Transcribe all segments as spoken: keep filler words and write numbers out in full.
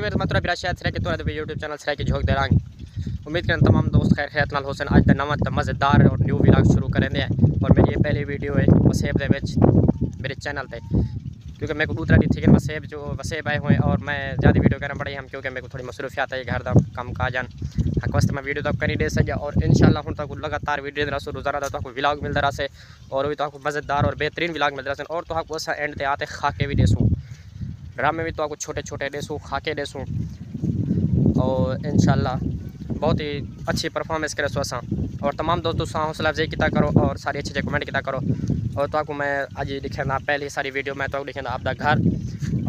خدمت رہا برا شاید سرائیکی تورا دے یوٹیوب چینل سرائیکی جھوک دے رنگ۔ امید کریں تمام دوست خیر خیرت نال ہوسن۔ اج دا نواں تے مزیدار اور نیو ولاگ شروع کریں دے ہیں، اور میری یہ پہلی ویڈیو ہے وسیب دے وچ میرے چینل تے، کیونکہ میرے کو دو ترا ݙینھ تھی ڳئے وسیب جو وسیب آئے ہوئے، اور میں زیادہ ویڈیو کرنا پڑی ہم، کیونکہ میرے کو تھوڑی مصروفیات ہے گھر دا کم کاج ہن، حق واسطے میں ویڈیو تک نہیں دے سکیا۔ اور انشاءاللہ ہن تک لگاتار ویڈیو دے رسو، روزانہ دا تک ولاگ ملدا رہسے، اور وی تہاکوں مزیدار اور بہترین ولاگ ملدے رہسن، اور تہاکوں اساں اینڈ تے آ تے خاکے وی ݙیسوں، ڈرامے وی تہاکوں چھوٹے چھوٹے ݙیسوں، خاکے ݙیسوں، اور انشاءاللہ بہت ہی اچھی پرفارمنس کریسوں اساں۔ اور تمام دوست تساں حوصلہ افزائی کیتا کرو اور ساری اچھی اچھی کمنٹ کیتا کرو۔ اور تہاکوں میں اڄ ݙکھیندا پہلی ساری ویڈیو میں تہاکوں ݙکھیندا آپ دا گھر،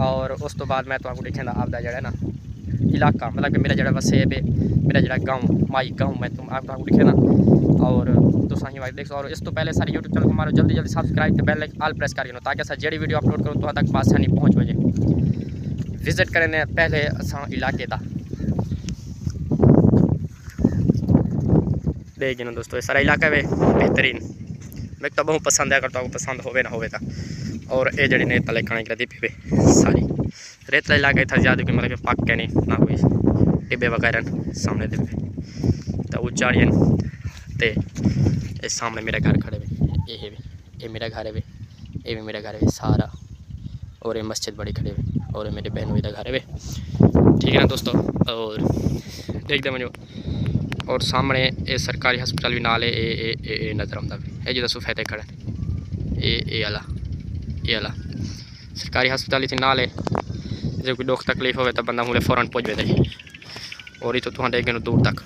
اور اس تو بعد میں تہاکوں ݙکھیندا آپ دا جڑا ہے نا علاقہ، مطلب کہ میرا جڑا وسیب ہے، میرا جڑا گاؤں، مائی گاؤں میں تم آپ کو دکھے نا۔ اور تساں ہی وقت دیکھ سو، اور اس تو پہلے سارے یوٹیوب چینل کو مارو جلدی جلدی سبسکرائب تے بیل آئیکن آل پریس کر گھنو، تاکہ اساں جیڑھی ویڈیو اپلوڈ کروں تہاں تک بآسانی پہنچ ونجے۔ وزٹ کرنے نے پہلے اساں علاقے دا ݙیکھ گھنو دوستو، یہ سارا علاقہ ہے بہترین، میرے تو بہت پسند ہے، اگر تو پسند ہوے نہ ہوے تا۔ اور اے جڑی نے تلے کھانے کی ردی پہ ساری ریتلا علاقہ اتھا زیادہ کوئی مطلب کہ پک کے نہیں، نہ کوئی ٹبے وغیرہ نے سامنے دے پہ۔ تا او چاڑی ہن تے اے سامنے میرا گھر کھڑے وے، اے ہے وے، اے میرا گھر ہے وے، اے بھی میرا گھر ہے وے سارا۔ اور اے مسجد بڑی کھڑے وے، اور اے میرے بہنوئی دا گھر ہے وے۔ ٹھیک ہے نا دوستو، اور دیکھتے ونجو، اور سامنے اے سرکاری ہسپتال بھی نال ہے، اے اے اے اے نظر آندا پے، اے جڑا سفید کھڑا ہے، اے اے والا، اے والا۔ سرکاری ہسپتال اتھے نال ہے، جے کوئی ݙکھ تکلیف ہووے تاں بندہ ہولے فوراً پڄ ویندے۔ اور اتھوں تہاں ݙیکھ گھنو دور تک،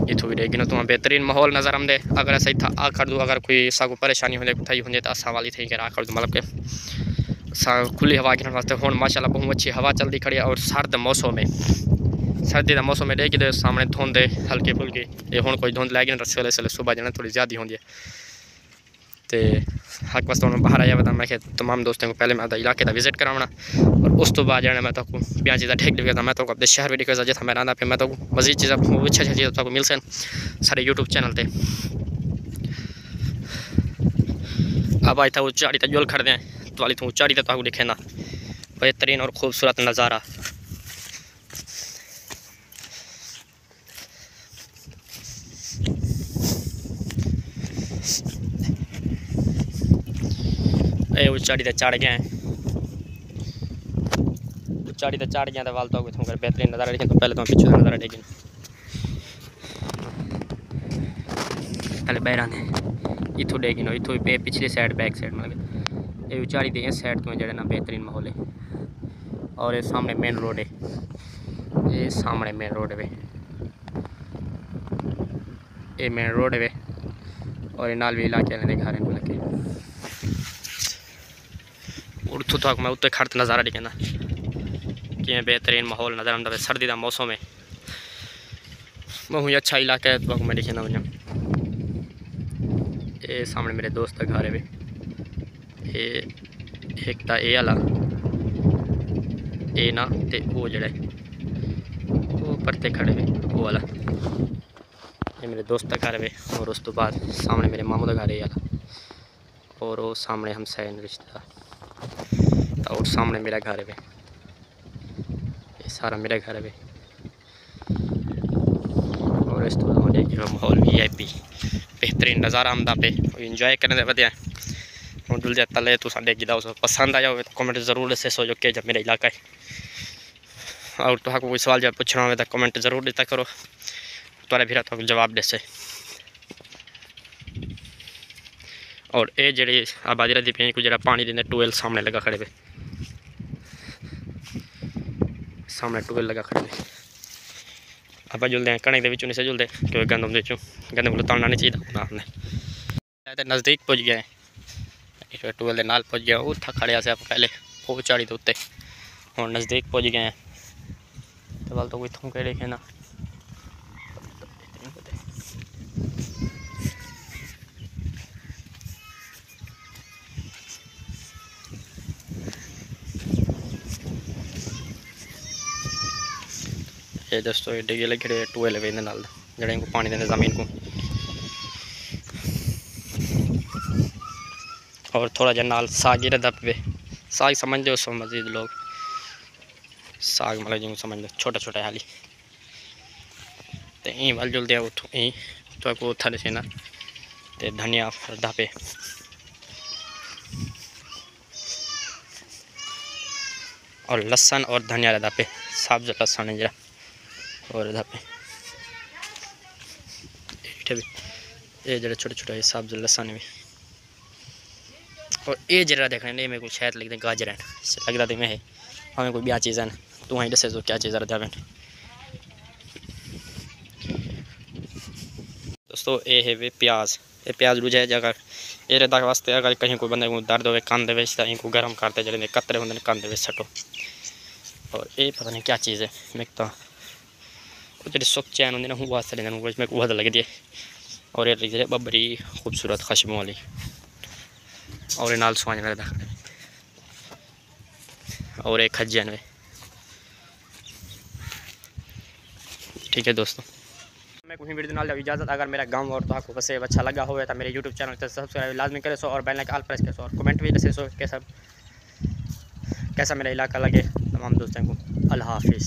اتھوں بھی ݙیکھ گھنو تہاں بہترین ماحول نظر آندے۔ اگر اساں اتھاں آ کر دوں، اگر کوئی ساکوں پریشانی ہوندے، کوئی تھئی ہوندے تاں اساں والی تھئی کر آ کر دوں، مطلب کہ اساں کھلی ہوا گھنݨ واسطے۔ ہݨ ماشاءاللہ بہت اچھی ہوا چلدی کھڑی ہے اور سرد موسم ہے، سردی دا موسم ہے۔ ݙیکھ گھنو سامݨے دھند ہے ہلکی پھلکی، اے ہݨ کوئی دھند لڳ گھنو، سویلے سویلے صبح جانا تھوڑی زیادہ ہوندی ہے۔ تے حق واسطے ہݨ میں باہر آیا ہوا تھا، میں کہ تمام دوستوں کو پہلے میں آپدا علاقے دا وزٹ کراوݨا، اور اس تو بعد جانا میں تہاکوں بیاں چیزاں ݙیکھ ݙیکھ میں تہاکوں آپدے شہر بھی ݙیکھا جا، جتھاں میں رہندا پیا، میں تہاکوں مزید چیزاں، اچھا اچھا چیزاں تہاکوں ملسن سارے یوٹیوب چینل تے۔ اب اج تھا چاڑی تے جل کھڑدے ہیں، توالی تھوں چاڑی تے تہاکوں ݙیکھینا بہترین اور خوبصورت نظارہ۔ اے اچاڑی تے چڑھ گئے ہیں، اچاڑی تے چڑھ گئے ہیں تے ول تو اتھوں کر بہترین نظارہ ݙیکھیں۔ تو پہلے تو پچھوں دا نظارہ ݙیکھیں، پہلے ٻاہر آندے اتھوں ݙیکھیں، اتھوں پے پچھلی سائیڈ، بیک سائیڈ، مطلب اے اچاڑی تے اس سائیڈ تو جڑے نا بہترین ماحول ہے۔ اور اے سامنے مین روڈ ہے، اے سامنے مین روڈ ہے۔ اے مین روڈ ہے اور اے نال وی علاقے والے دے گھر ہیں، مطلب کہ اور اتھوں تک میں اتے کھڑ تے نظارہ ݙیکھیندا، کیویں بہترین ماحول نظر آندا پئے۔ سردی دا موسم ہے، بہت ہی اچھا علاقہ ہے، تہاکوں میں ݙیکھیندا ونڄاں۔ اے سامنے میرے دوست دا گھر ہے وے، اے ہک تاں اے آلا، اے نا، تے او جڑا ہے، او پرتے کھڑے وے، او آلا۔ اے میرے دوست دا گھر وے، اور اس تو بعد سامنے میرے ماموں دا گھر ہے اے آلا۔ اور او سامنے ہمسائے نے رشتہ دار۔ تاں اور سامنے میرا گھر ہے وے۔ اے سارا میرا گھر ہے وے۔ اور اس تو علاوہ ݙیکھ گھنو ماحول وی آئی پی، بہترین نظارہ آندا پئے، انجوائے کرݨ دے ودے ہیں۔ ہݨ ݙل جا تلے تساں ݙیکھ گھدا ہوسو، پسند آیا ہووے تاں کمنٹ ضرور ݙسیسو جو کیہو جا میرا علاقہ ہے۔ اور تہاکوں کوئی سوال جواب پچھݨا ہووے تاں کمنٹ ضرور ݙتا کرو، تہاݙا بھرا تہاکوں جواب ݙیسے۔ اور اے جڑی آبادی رہندی پئی، کوئی جڑا پاݨی ݙیندے، ٹیوب ویل سامنے لڳا کھڑے وے، سامنے ٹیوب ویل لڳا کھڑے وے۔ آپاں جلدے ہیں کݨک دے وچوں، نسے جلدے، کیونکہ گندم دے وچوں، گندم کوں تݨنا نہیں چاہیدا، نہ آندے۔ تے نزدیک پڄ ڳئے ہیں، ٹیوب ویل دے نال پڄ ڳئے ہیں۔ اتھاں کھڑے ہاسے آپاں پہلے، او چاڑی دے اتے، ہݨ نزدیک پڄ ڳئے ہیں۔ تے ول تو کوئی تھوں کیڑے کھینا۔ اے دوستو، اے ڈگے لڳے کھڑے ٹیوب ویل ویندے نال، جڑے کو پاݨی ݙیندے زمین کو۔ اور تھوڑا جہا نال ساڳ ہی رہندا پئے، ساڳ سمجھدے ہوسو مزید لوگ۔ ساگ مطلب جیوں سمجھ لو چھوٹا چھوٹا ہے حالی۔ تے ایں ول جلدے اتھوں ایں اتھوں کو اتھا ݙسینا۔ تے دھنیا رہدا پئے اور لسن اور دھنیا رہدا پئے، سبز لسن ہے جڑا، اور رہدا پئے۔ اے ݙٹھے وے، اے جڑے چھوٹے چھوٹے سبز لسن وی۔ اور اے جڑا دیکھݨ، اے میکوں شاید لڳدے گاجر ہن، لڳدا تے میں ہے، بھاویں کوئی ٻیا چیز ہن، توں ہی ݙسے سو کیا چیز رہدا پئے۔ دوستو، اے ہے وے پیاز۔ اے پیاز ݙوجھا ہے، جے اگر اے رہدا واسطے اگر کہیں کوئی بندے کوں درد ہووے کن دے وچ، تاں اینکوں گرم کر تے جڑے نے قطرے ہوندے نے کن دے وچ سٹو۔ اور اے پتہ نہیں کیا چیز ہے، میکوں تاں او جڑے سک چین ہوندے نے، ہوں واسطے ݙیندے نے، میکوں وہد لڳدی ہے۔ اور اے لڳدی ہے ٻٻری خوبصورت خوشبو والی۔ اور اے نال سوانجݨ لڳدا کھڑے۔ اور اے کھجن وے۔ ٹھیک ہے دوستو، میکوں ہی ویڈیو نال ݙیو اجازت۔ اگر میرا گاؤں اور تہاکوں وسیب اچھا لڳا ہووے تاں میرے یوٹیوب چینل تے سبسکرائب لازمی کرے سو اور بیل آئیکن آل پریس کرے سو اور کمنٹ وی ݙسے سو کیسا، کیسا میرا علاقہ لڳے۔ تمام دوستاں کوں اللہ حافظ۔